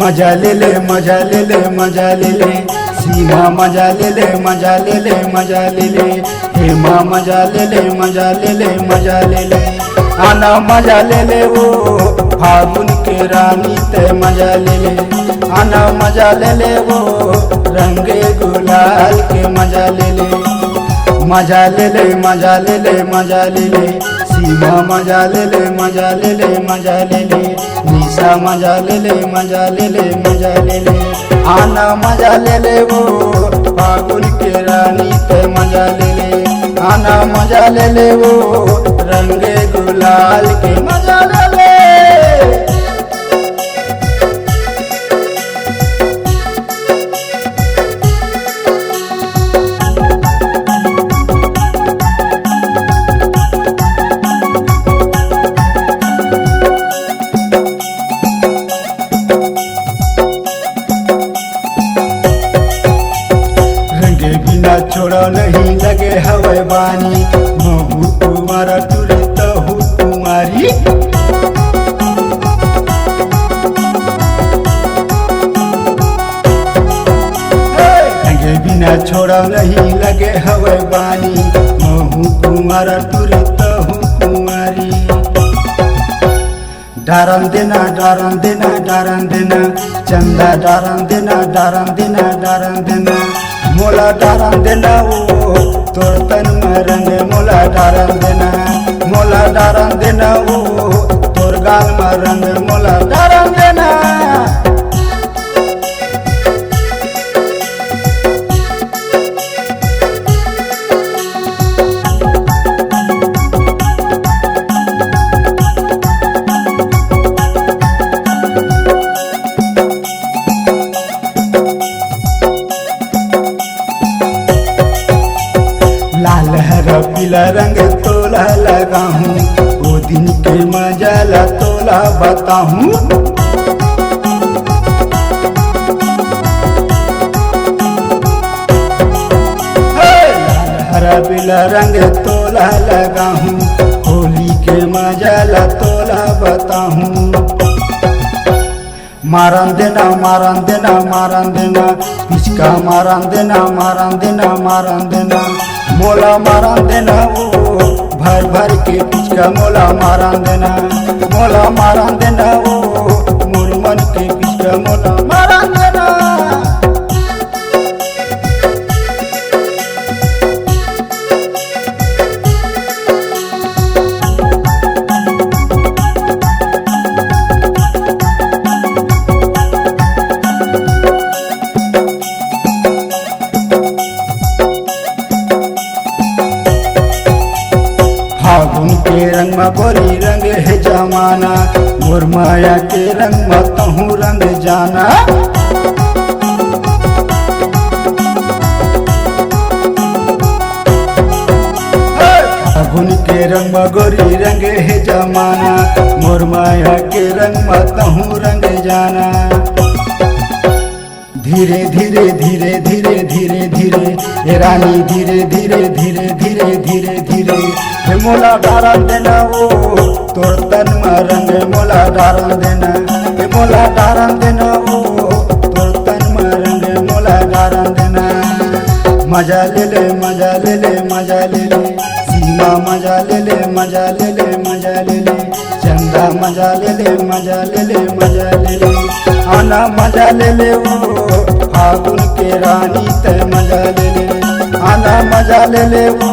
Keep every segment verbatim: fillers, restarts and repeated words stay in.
मजा ले ले, मजा ले ले, मजा ले ले, सीमा मजा ले ले, मजा ले ले, मजा ले ले, हेमा मजा ले ले, मजा ले ले, मजा ले ले। आना मजा ले ले वो फागुन के रानी, तै मजा ले ले। आना मजा ले ले वो रंगे गुलाल के मजा ले ले। मजा ले ले, मजा ले ले, मजा ले ले, सीमा मजा ले ले, मजा ले ले, मजा ले ले, निशा मजा ले ले, मजा ले ले, मजा ले ले। आना मजा ले ले वो फागुन के रानी, तै मजा ले ले। आना मजा ले ले वो रंगे गुलाल के मजा ले ले। रंगे बिना छोड़ा नहीं लगे हवय बानी, महू कुमार टुरी तहू कुमारी। रंगे बिना छोड़ा नहीं लगे हवय बानी, महू कुमार टुरी तहू कुमारी। डारन देना, डारन देना, डारन देना, चंदा डारन देना, डारन देना, डारन देना, मोला डारन देना वो तोर तन म रंग, मोला डारन देना, मोला डारन देना वो तोर गाल म रंग, मोला डारन देना। लाल हरा पीला रंग तोला लगाहूँ, ओ दिन के मजा ला तोला बताहूँ। हे! लाल हरा पीला रंग तोला लगाहूँ, होली के मजा ला तोला बताहूँ। मारन देना, मारन देना, मारन देना, पिचका मारन देना, मारन देना, मारन देना, मोला मारन देना वो भर भर के पिचका, मोला मारन देना, मोला मारन देना वो मोर मन के पिचका, मोला मारन देना। फागुन के रंग म गोरी रंग हे जमाना, मोर माया के रंग म तहूँ रंग जाना। फागुन के रंग म गोरी रंग हे जमाना, मोर माया के रंग म तहूँ रंग जाना। धीरे धीरे धीरे धीरे धीरे धीरे, ए रानी धीरे धीरे धीरे धीरे धीरे धीरे, हे मोला डारन देना वो तोर तन म रंग, मोला डारन देना, हे मोला डारन देना वो तोर तन म रंग, मोला डारन देना। मजा ले ले, मजा ले ले, मजा ले ले, सीमा मजा ले ले, मजा ले ले, मजा ले ले, चंदा मजा ले ले, मजा ले ले, मजा ले ले। आना मजा ले ले वो फागुन के रानी, तै मजा ले ले। आना मजा ले ले वो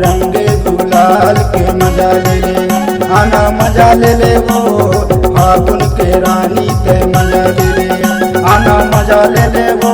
रंगे गुलाल के मजा ले ले। आना मजा ले ले वो फागुन के रानी, तै मजा ले ले। आना मजा ले ले वो